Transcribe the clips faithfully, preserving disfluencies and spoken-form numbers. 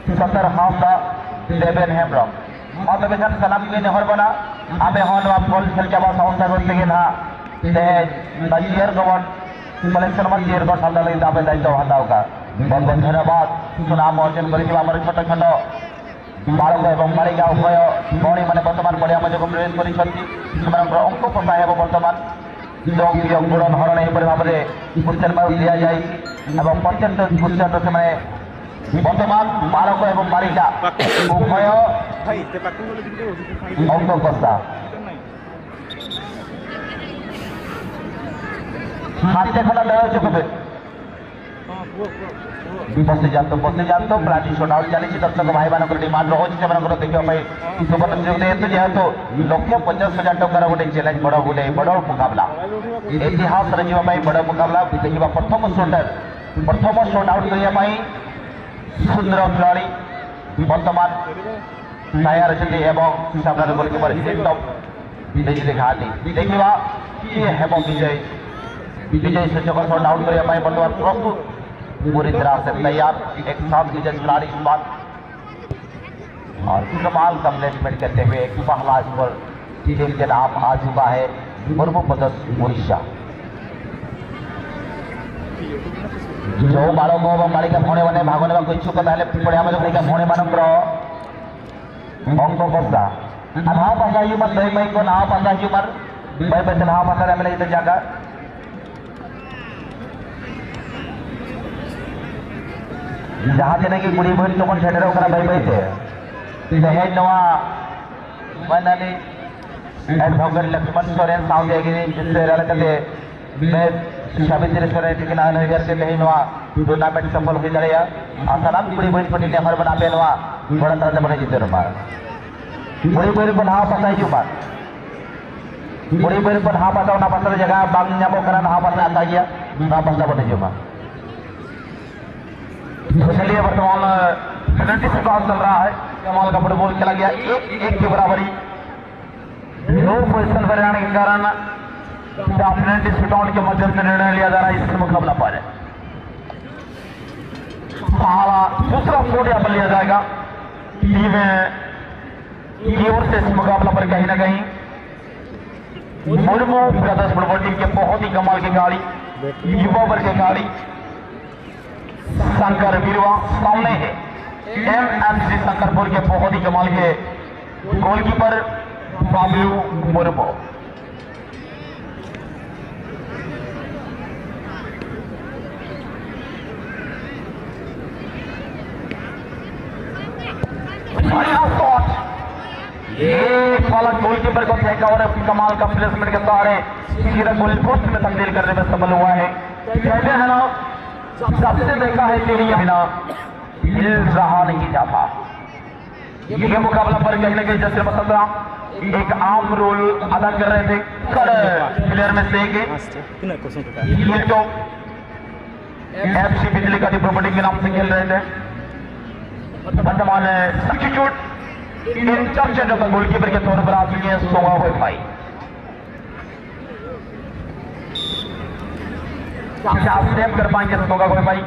ᱥᱚᱛᱚᱨ ᱦᱟᱸᱥᱫᱟ, ᱫᱮᱵᱮᱱ ᱦᱮᱢᱵᱨᱚᱢ᱾ ᱢᱟ ᱛᱚᱵᱮ ᱠᱷᱟᱱ ᱥᱟᱱᱟᱢ ᱜᱮ ᱱᱮᱦᱚᱨ ᱵᱚᱱᱟ, ᱟᱯᱮ ᱦᱚᱸ ᱱᱚᱣᱟ ᱵᱚᱞ ᱠᱷᱮᱞ ᱪᱟᱵᱟ ᱥᱟᱶ ᱥᱟᱶ ᱛᱮᱜᱮ ᱱᱟᱦᱟᱜ ᱛᱮᱦᱮᱧ ᱱᱚᱣᱟ ᱪᱤᱭᱟᱨ ᱠᱚᱵᱚᱱ ᱠᱚᱞᱮᱠᱥᱚᱱ ᱵᱚᱱ ᱪᱤᱭᱟᱨ ᱠᱚ ᱥᱟᱢᱴᱟᱣ ᱞᱟᱹᱜᱤᱫ ᱟᱯᱮ ᱫᱟᱭᱤᱛᱛᱚ ᱦᱟᱛᱟᱣ ᱠᱟᱜ᱾ ᱵᱚᱞ ᱵᱚᱱ ᱫᱷᱚᱱᱭᱚᱵᱟᱫ, ᱥᱩᱱᱟᱢ ᱚᱨᱡᱚᱱ ᱠᱚᱨᱮ ᱡᱮ ᱟᱵᱚ ᱨᱮᱱ ᱪᱷᱳᱴᱳ ᱠᱷᱟᱴᱳ ᱵᱟᱲᱚ ᱠᱚ ᱮᱵᱚᱝ ᱵᱟᱲᱤ ᱜᱟᱶ ᱠᱚ ᱱᱚᱰᱮ ᱢᱟᱱᱮ ᱵᱚᱨᱛᱚᱢᱟᱱ ᱯᱚᱲᱤᱭᱟ ᱢᱚᱡᱚ ᱠᱚᱢ ᱨᱮ ᱯᱚᱨᱤᱪᱷᱚᱫ ᱥᱩᱱᱟᱢ ᱚᱝᱠᱚ ᱠᱚ ᱥᱟᱦᱮᱵ ᱵᱚᱨᱛᱚᱢᱟᱱ ᱡᱚᱜ ᱵᱤᱭᱚᱜ ᱜᱩᱬᱚᱱ ᱦᱚᱨᱚᱱ ᱮᱯᱚᱨᱤ ᱵᱷᱟᱵᱽ ᱨᱮ ᱩᱪᱪᱟᱨ ᱢᱟ ᱞᱤᱭᱟ ᱡᱟᱭ ᱮᱵᱚᱝ ᱯᱨᱚᱪᱚᱱᱰ ᱩᱪᱪᱟᱨ ᱥᱮ ᱢᱟᱱᱮ ᱵᱚᱨᱛᱚᱢᱟᱱ ᱵᱟᱲᱚ ᱠᱚ ᱮᱵᱚᱝ ᱵᱟᱲᱤ ᱜᱟᱶ ᱩᱵᱷᱚᱭ ᱚᱝᱠᱚ ᱠᱚ ᱥᱟ ᱦᱟᱱᱛᱮ ᱠᱷᱚᱱᱟᱜ ᱞᱟᱹᱲᱦᱟᱹᱭ ᱦᱚᱪᱚ ᱠᱚᱯᱮ। ବସି ଯାଆନ୍ତୁ, ବସି ଯାଆନ୍ତୁ। ପ୍ରାର୍ଥୀ ଶଟ୍ ଆଉଟ୍ ଚାଲିଛି। ଦର୍ଶକ ଭାଇମାନଙ୍କର ଡିମାଣ୍ଡ ରହୁଛି, ସେମାନଙ୍କର ଦେଖିବା ପାଇଁ ସୁବର୍ଣ୍ଣ ସୁଯୋଗ ଦିଅନ୍ତୁ, ଯେହେତୁ ଲକ୍ଷେ ପଚାଶ ହଜାର ଟଙ୍କାର ଗୋଟେ ଚ୍ୟାଲେଞ୍ଜ, ବଡ଼ ଗୋଟେ ବଡ଼ ମୁକାବିଲା, ଇତିହାସରେ ଯିବା ପାଇଁ ବଡ଼ ମୁକାବିଲା। ଦେଖିବା ପ୍ରଥମ ସୁଟର, ପ୍ରଥମ ଶଟ୍ ଆଉଟ୍ କରିବା ପାଇଁ ସୁନ୍ଦର ଖେଳାଳି ବର୍ତ୍ତମାନ ତୟାର ଅଛନ୍ତି ଏବଂ ସାମ୍ନାରେ ଗୋଲକିପର ହିଟ୍ ଅଫ୍ ବିଜେପି ଦେଖାନ୍ତି। ଦେଖିବା କିଏ ହେବ ବିଜୟୀ। ବିଜୟୀ ସୂଚକ ଶଟ୍ ଆଉଟ୍ କରିବା ପାଇଁ ବର୍ତ୍ତମାନ ପ୍ରସ୍ତୁତ। पूरी तरह से तैयार। एक साथ विजय खिलाड़ी इस बार और कमाल का प्लेसमेंट करते हुए एक पहला स्कोर टीम के नाम आ चुका है। पूर्व प्रदेश उड़ीसा। जो बालक हो बालिका भौणे मैंने भागने में कोई चुका पहले पड़े हमें भौणे मानव अंक को सा। ᱱᱟᱣᱟ ᱯᱟᱥᱟ ᱦᱤᱡᱩᱜ ᱢᱟ, ᱫᱟᱹᱭ ᱢᱟᱹᱭ ᱠᱚ, ᱱᱟᱣᱟ ᱯᱟᱥᱟ ᱦᱤᱡᱩᱜ ᱢᱟ᱾ ᱵᱟᱹᱭ ᱵᱟᱹᱭ ᱛᱮ ᱱᱟᱣᱟ ᱯᱟᱥᱟ ᱨᱮ ᱟᱢ ᱞᱟᱹᱜᱤᱫ ᱛᱮ ᱡᱟᱭᱜᱟ᱾ ᱡᱟᱦᱟᱸ ᱛᱤᱱᱟᱹᱜ ᱜᱮ ᱠᱩᱲᱤ ᱵᱚᱦᱤᱱ ᱠᱚᱵᱚᱱ ᱥᱮᱴᱮᱨᱚᱜ ᱠᱟᱱᱟ ᱵᱟᱹᱭ ᱵᱟᱹᱭ ᱛᱮ᱾ ᱛᱮᱦᱮᱧ ᱱᱚᱣᱟ ᱢᱟᱹᱱᱟᱞᱤ ᱮᱰᱵᱷᱚᱠᱮᱴ ᱞᱚᱠᱷᱢᱚᱱ ᱥᱚᱨᱮᱱ ᱥᱟᱶᱛᱮ ᱜᱮ ᱥᱮᱴᱮᱨ ᱠᱟᱛᱮ ᱢᱮᱪ ᱪᱷᱟᱵᱤᱥ ᱛᱤᱨᱤᱥ ᱠᱚᱨᱮ ᱛᱤᱠᱤᱱ ᱟᱹᱱ ᱟᱹᱭᱫᱟᱹᱨ ᱛᱮ ᱛᱮᱦᱮᱧ ᱱᱚᱣᱟ ᱴᱩᱨᱱᱟᱢᱮᱱᱴ ᱥᱚᱯᱷᱚᱞ ᱦᱩᱭ ᱫᱟᱲᱮᱭᱟᱜᱼᱟ᱾ ᱟᱨ ᱥᱟᱱᱟᱢ ᱠᱩᱲᱤ ᱵᱚᱦᱤᱱ ᱠᱚ ᱴᱷᱮᱱ ᱱᱮᱦᱚᱨ ᱢᱮᱱᱟᱜᱼᱟ, ᱟᱯᱮ ᱱᱚᱣᱟ ᱜᱚᱲᱚ ᱛᱟᱞᱟ ᱛᱮ ᱵᱚᱱ ᱦᱤᱡᱩᱜ ᱡᱟᱹᱨᱩᱲ ᱢᱟ᱾ ᱠᱩᱲᱤ ᱵᱚᱦᱤᱱ ᱠᱚ ᱱᱟᱣᱟ ᱯᱟᱥᱟ ᱦᱤᱡᱩᱜ ᱢᱟ᱾ ᱠᱩᱲᱤ ᱵᱚᱦᱤᱱ ᱠᱚ ᱱᱟᱣᱟ ᱯᱟᱥᱟ, ᱚᱱᱟ ᱯᱟᱥᱟ ᱨᱮ ᱡᱟᱭᱜᱟ ᱵᱟᱝ ᱧᱟᱢᱚᱜ ᱠᱟᱱᱟ, ᱱᱟᱣᱟ ᱯᱟᱥᱟ ᱟᱛᱟ ᱜᱮᱭᱟ, ᱱᱟᱣᱟ ᱯᱟᱥᱟ ᱵᱚᱱ ᱦᱤᱡᱩᱜ ᱢᱟ᱾ तो चलिए, वर्तमान पेनल्टी शूटआउट चल रहा है। कमाल का फुटबॉल खेला गया, एक एक की बराबरी। लो पोजीशन पर रहने के कारण पेनल्टी शूटआउट के माध्यम से निर्णय लिया जा रहा है इस मुकाबला पर। पहला दूसरा स्पोर्ट यहाँ पर लिया जाएगा। टीम की ओर से इस मुकाबला पर कहीं ना कहीं मुर्मू ब्रदर्स फुटबॉल टीम के बहुत ही कमाल के खिलाड़ी, युवा वर्ग के खिलाड़ी शंकर बीरवा सामने है। एमएमसी शंकरपुर के बहुत ही कमाल के गोलकीपर बाबलू मुर्मू। बढ़िया शॉट। ये वाला गोलकीपर को फेंका और कमाल का प्लेसमेंट के सहारे सीधा गोल पोस्ट में तब्दील करने में सफल हुआ है। कहते हैं ना, जब से देखा है तेरी बिना दिल रहा नहीं जाता। ये मुकाबला पर कहीं ना कहीं जैसे पसंद एक आम रोल अदा कर रहे थे। कर प्लेयर में से एक है। ये तो एफसी बिजली का प्रॉपर्टी के नाम से खेल रहे थे। वर्तमान सब्स्टिट्यूट इंटरचेंज का गोलकीपर के तौर पर आ चुके हैं सोंगा हुए भाई। क्या सेव कर पाएंगे सोंगा हुए भाई?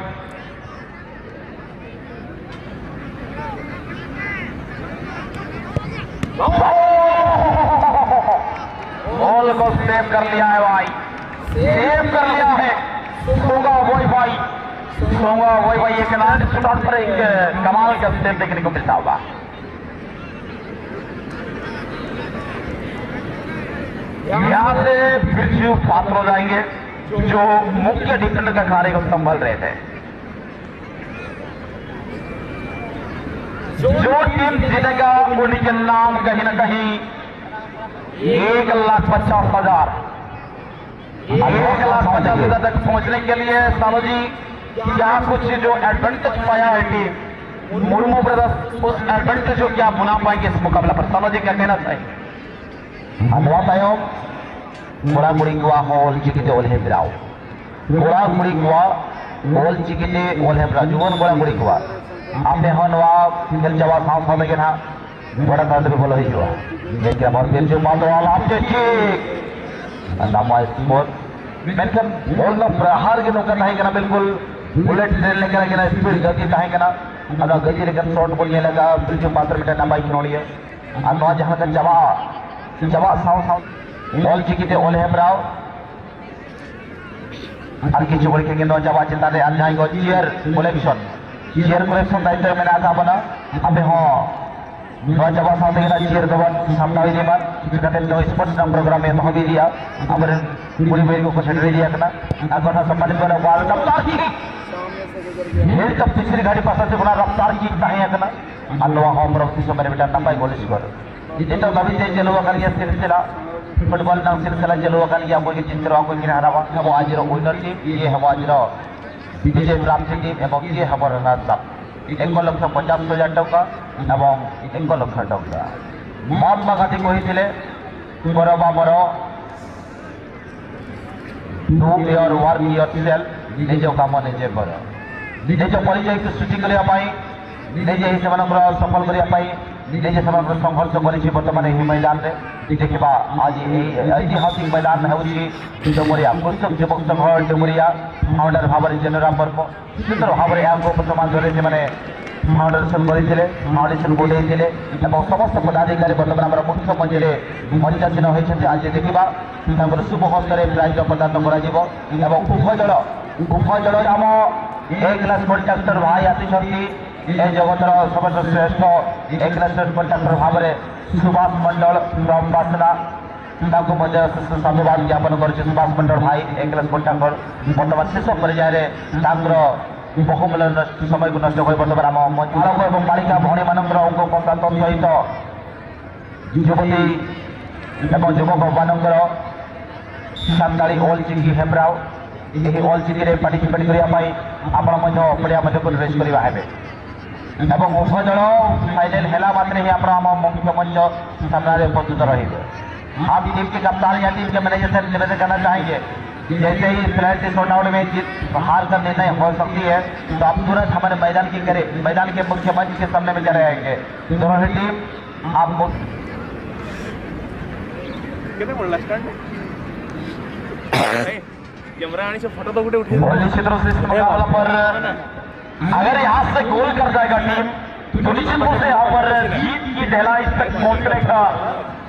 बॉल को सेव कर लिया है भाई, सेव कर लिया है सोंगा वही भाई। सोंगा वही भाई एक लास्ट शॉट पर एक कमाल का सेव देखने को मिलता होगा। यहाँ से बिरजू पात्र हो जाएंगे जो मुख्य डिफेंडर का कार्य को संभाल रहे थे। जो टीम जीतेगा उनके नाम कहीं ना कहीं एक लाख पचास हजार, एक लाख पचास हजार तक पहुंचने के लिए सालो जी क्या कुछ जो एडवांटेज पाया है टीम मुर्मू ब्रदर्स, उस एडवांटेज को क्या बुना पाएंगे इस मुकाबला पर? सालो जी क्या कहना चाहिए? ᱟᱨ ᱱᱚᱣᱟ ᱛᱟᱭᱚᱢ ᱠᱚᱲᱟ ᱠᱩᱲᱤ ᱠᱚᱣᱟᱜ ᱦᱚᱸ ᱚᱞ ᱪᱤᱠᱤ ᱛᱮ ᱚᱞ ᱦᱮᱯᱨᱟᱣ᱾ ᱠᱚᱲᱟ ᱠᱩᱲᱤ ᱠᱚᱣᱟᱜ ᱚᱞ ᱪᱤᱠᱤ ᱛᱮ ᱚᱞ ᱦᱮᱯᱨᱟᱣ᱾ ᱡᱩᱣᱟᱹᱱ ᱠᱚᱲᱟ ᱠᱩᱲᱤ ᱠᱚᱣᱟᱜ ᱟᱯᱮ ᱦᱚᱸ ᱱᱚᱣᱟ ᱠᱷᱮᱞ ᱪᱟᱵᱟ ᱥᱟᱶ ᱥᱟᱶ ᱛᱮᱜᱮ ᱱᱟᱦᱟᱜ ᱜᱚᱰᱟ ᱛᱟᱞᱟ ᱛᱮᱯᱮ ᱵᱚᱞᱚ ᱦᱤᱡᱩᱜᱼᱟ᱾ ᱡᱮ ᱠᱮ ᱟᱵᱟᱨ ᱯᱮ ᱡᱚᱢᱟ ᱫᱚ ᱟᱞᱟᱯ ᱛᱮ ᱴᱷᱤᱠ᱾ ᱱᱟᱢᱟᱭ ᱥᱯᱳᱨᱴ᱾ ᱢᱮᱱᱠᱷᱟᱱ ᱵᱚᱞ ᱨᱮᱱᱟᱜ ᱯᱨᱟᱦᱟᱨ ᱜᱮ ᱱᱚᱝᱠᱟ ᱛᱟᱦᱮᱸ ᱠᱟᱱᱟ, ᱵᱤᱞᱠᱩᱞ ᱵᱩᱞᱮᱴ ᱴᱨᱮᱱ ᱞᱮᱠᱟ ᱜᱮ ᱥᱯᱤᱰ ᱜᱟᱹᱰᱤ ᱛᱟᱦᱮᱸ ᱠᱟᱱᱟ᱾ ᱚᱱᱟ ᱜᱟᱹᱰᱤ ᱞᱮᱠᱟ ᱥᱚᱴ ᱵᱚᱱ ᱧᱮᱞ ᱟᱠᱟᱫᱼᱟ ᱵᱤᱨᱡᱩ ᱯᱟᱛᱷᱚᱨ ᱢᱤᱫᱴᱮᱱ ᱱᱟᱯᱟᱭ ᱠᱷᱮᱞᱳᱰᱤᱭᱟᱹ᱾ ᱟᱨ ᱱᱚᱣᱟ ᱡᱟᱦᱟᱸ ᱞᱮᱠᱟ ᱪᱟᱵᱟᱜᱼᱟ, ᱪᱟᱵᱟᱜ ᱥᱟᱶ ᱥᱟᱶ ᱚᱞ ᱪᱤᱠᱤᱛᱮ ᱚᱞ ᱦᱮᱯᱨᱟᱣ᱾ ᱟᱨ ᱠᱤᱪᱷᱩ ᱜᱷᱟᱹᱲᱤᱡ ᱠᱷᱟᱱ ᱜᱮ ᱱᱚᱣᱟ ᱪᱟᱵᱟᱜ ᱪᱮᱛᱟᱱ ᱨᱮ ᱟᱨ ᱡᱟᱦᱟᱸᱭ ᱠᱚ ᱪᱤᱭᱟᱨ ᱠᱚᱞᱮᱠᱥᱚᱱ, ᱪᱤᱭᱟᱨ ᱠᱚᱞᱮᱠᱥᱚᱱ ᱫᱟᱭᱤᱛᱛᱚ ᱨᱮ ᱢᱮᱱᱟᱜ ᱟᱠᱟᱫ ᱵᱚᱱᱟ᱾ ᱟᱯᱮ ᱦᱚᱸ ᱱᱚᱣᱟ ᱪᱟᱵᱟ ᱥᱟᱶ ᱛᱮᱜᱮ ᱱᱟᱜ ᱪᱤᱭᱟᱹᱨ ᱫᱚᱵᱚᱱ ᱥᱟᱢᱴᱟᱣ ᱤᱫᱤ ᱢᱟ᱾ ᱪᱤᱠᱟᱹᱛᱮ ᱱᱚᱣᱟ ᱥᱯᱳᱨᱴᱥ ᱨᱮᱱᱟᱜ ᱯᱨᱳᱜᱨᱟᱢ ᱮᱛᱚᱦᱚᱵ ᱤᱫᱤᱜᱼᱟ᱾ ᱟᱵᱚᱨᱮᱱ ᱠᱩᱲᱤ ᱵᱚᱭᱦᱟ ᱠᱚᱠᱚ ᱥᱮᱴᱮᱨ ᱤᱫᱤ ᱟᱠᱟᱱᱟ᱾ ᱟᱨ ᱠᱚ ᱥᱚᱢᱢᱟᱱᱤᱛ ᱠᱚ ᱨᱟᱯᱛᱟᱨ ᱠᱤᱠ᱾ ᱦᱮᱞ ᱠᱟᱯ ᱯᱤᱪᱷᱞᱤ ᱜᱷᱟᱹᱲᱤ ᱯᱟᱥᱟ ᱥᱮ ᱠᱷᱚᱱᱟᱜ ᱨᱟᱯᱛᱟᱨ ᱠᱤᱠ ᱛᱟᱦᱮᱸ ᱠᱟᱱᱟ᱾ ᱟᱨ ᱱᱚᱣᱟ ᱦᱚᱸ ᱵᱚᱨᱚᱝ ᱥᱤᱥᱚ ᱢᱮᱨᱮ ᱢᱤᱫᱴᱟᱝ ᱱᱟᱯᱟᱭ ᱜᱳᱞ ᱥᱠᱳᱨ᱾ ᱱᱤᱛᱚᱜ ᱫᱷᱟᱹᱵᱤᱡ ᱛᱮ ᱪᱟᱹᱞᱩ ᱟᱠᱟᱱ ᱜᱮᱭᱟ ᱥᱤᱞᱥᱤᱞᱟ, ᱯᱷᱩᱴᱵᱚᱞ ᱨᱮᱱᱟᱜ ᱥᱤᱞᱥᱤᱞᱟ ᱪᱟᱹᱞᱩ ᱟᱠᱟᱱ ᱜᱮᱭᱟ᱾ ᱚᱠᱚᱭ ᱜᱮ ᱪᱤᱱᱛᱟᱹ ᱨᱮ ᱚᱠᱚᱭ ᱠᱤᱱ ᱦᱟᱨᱟᱣᱟ᱾ ᱟᱵᱚ ᱟᱡᱨᱚ ᱩᱭᱱᱟᱨ ᱴᱤᱢ, ᱤᱭᱮ ᱦᱟᱵᱚ ᱟᱡᱨᱚ ᱵᱤᱡᱚᱭ ᱯᱨᱟᱯᱛᱤ ᱴᱤᱢ ᱮᱵᱚᱝ ᱤᱭᱮ ᱦᱟᱵᱚ ᱨᱟᱱᱟᱨᱥ ᱟᱯ᱾ ᱮᱠ ᱞᱚᱠᱷᱚ ᱯᱚᱧᱪᱟᱥ ᱦᱟᱡᱟᱨ ᱴᱟᱠᱟ ᱮᱵᱚᱝ ᱮᱠ ᱞᱚᱠᱷᱚ ᱴᱟᱠᱟ। ମହାତ୍ମା ଗାନ୍ଧୀ କହିଥିଲେ, "କର ବା ମର, do your work yourself, ନିଜ କାମ ନିଜେ କର।" ନିଜ ପରିଚୟକୁ ସୃଷ୍ଟି କରିବା ପାଇଁ, ନିଜେ ହିଁ ସେମାନଙ୍କର ସଫଳ କରିବା ପାଇଁ, ନିଜେ ସେମାନଙ୍କର ସଂଘର୍ଷ କରିଛି ବର୍ତ୍ତମାନ ଏହି ମଇଦାନରେ। ଦେଖିବା ଆଜି ଏହି ଐତିହାସିକ ମଇଦାନ ହେଉଛି ଡୁମୁରିଆ। କୃଷକ ଯୁବକ ସଂଘ ଡୁମୁରିଆ ଫାଉଣ୍ଡର ଭାବରେ ଜେନେରାଲ ବର୍ପ ସୁନ୍ଦର ଭାବରେ ଏହାକୁ ବର୍ତ୍ତମାନ ଧରି ସେମାନେ ଫାଉଣ୍ଡେସନ କରିଥିଲେ, ଫାଉଣ୍ଡେସନ ବଢ଼େଇଥିଲେ ଏବଂ ସମସ୍ତ ପଦାଧିକାରୀ ବର୍ତ୍ତମାନ ଆମର ମୁଖ୍ୟ ମଞ୍ଚରେ ମଞ୍ଚାସୀନ ହୋଇଛନ୍ତି। ଆଜି ଦେଖିବା ତାଙ୍କର ଶୁଭ ହସ୍ତରେ ପ୍ରାଇଜ ପ୍ରଦାନ କରାଯିବ ଏବଂ ଉଭୟ ଦଳ, ଉଭୟ ଦଳ ଆମ ଏ କ୍ଲାସ କଣ୍ଟ୍ରାକ୍ଟର ଭାଇ ଆସିଛନ୍ତି। ଏ ଜଗତର ସମସ୍ତ ଶ୍ରେଷ୍ଠ ଏ କ୍ଲାସ କଣ୍ଟ୍ରାକ୍ଟର ଭାବରେ ସୁଭାଷ ମଣ୍ଡଳ ଫ୍ରମ ବାସନା ତାଙ୍କୁ ମଧ୍ୟ ସାଧୁବାଦ ଜ୍ଞାପନ କରୁଛି। ସୁଭାଷ ମଣ୍ଡଳ ଭାଇ ଏ କ୍ଲାସ କଣ୍ଟ୍ରାକ୍ଟର ବର୍ତ୍ତମାନ ଶେଷ ପର୍ଯ୍ୟାୟରେ ତାଙ୍କର ବହୁମୂଲ୍ୟ ନଷ୍ଟ, ସମୟକୁ ନଷ୍ଟ କରି ବର୍ତ୍ତମାନ ଆମ ମଞ୍ଚ ବାଳକ ଏବଂ ବାଳିକା ଭଉଣୀମାନଙ୍କର ଅଙ୍ଗପ୍ରତ୍ୟଙ୍ଗ ସହିତ ଯୁବତୀ ଏବଂ ଯୁବକମାନଙ୍କର ସାନ୍ତାଳୀ ଅଲ୍ ଚିକି ହେମ୍ବ୍ରାଓ ଏହି ଅଲ୍ ଚିକିରେ ପାର୍ଟିସିପେଟ୍ କରିବା ପାଇଁ ଆପଣ ମଧ୍ୟ ପଡ଼ିଆ ମଧ୍ୟକୁ ପ୍ରବେଶ କରିବା ହେବେ। ଏବଂ ଉଭୟ ଦଳ ଫାଇନାଲ ହେଲା ମାତ୍ରେ ହିଁ ଆପଣ ଆମ ମୁଖ୍ୟ ମଞ୍ଚ ସାମ୍ନାରେ ଉପସ୍ଥିତ ରହିବେ। आप टीम के कप्तान या टीम के मैनेजर से निवेदन करना चाहेंगे, जैसे ही पेनल्टी शॉटआउट में जीत हार का निर्णय हो सकती है, तो आप तुरंत हमारे मैदान की करीब, मैदान के मुख्य मंच के सामने में चले आएंगे। दोनों ही टीम आप मुख्य कितने बोल लास्ट टाइम? कैमरा आने से फोटो तो उठे उठे। और निश्चित रूप से इस मुकाबला पर अगर यहाँ से गोल कर जाएगा टीम, तो निश्चित रूप से यहाँ पर जीत की दहलीज तक पहुंचने का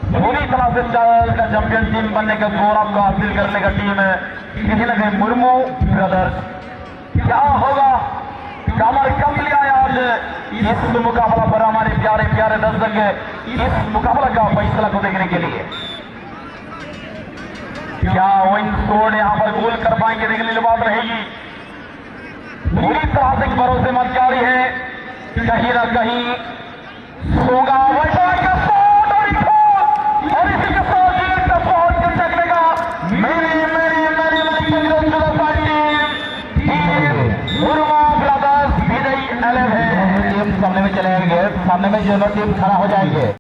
पूरी तरह से चाल का चैंपियन टीम बनने का गौरव को हासिल करने का टीम है कहीं ना कहीं मुर्मू ब्रदर्स। क्या होगा, कमर कस लिया है आज इस मुकाबला पर हमारे प्यारे प्यारे दर्शक इस मुकाबला का फैसला को देखने के लिए। क्या विंस रोड यहाँ पर गोल कर पाएंगे, देखने वाली बात रहेगी। पूरी तरह से भरोसेमंद खिलाड़ी है, कहीं ना कहीं सोगा वैसा का शॉट और एक गोल और इसी के साथ जीत का शॉट के चकने का मेरी मेरी मेरी मेरी congratulation team team Murmu brothers विजयी इलेवन है। टीम सामने में चले आएंगे, सामने में जो टीम खड़ा हो जाएंगे।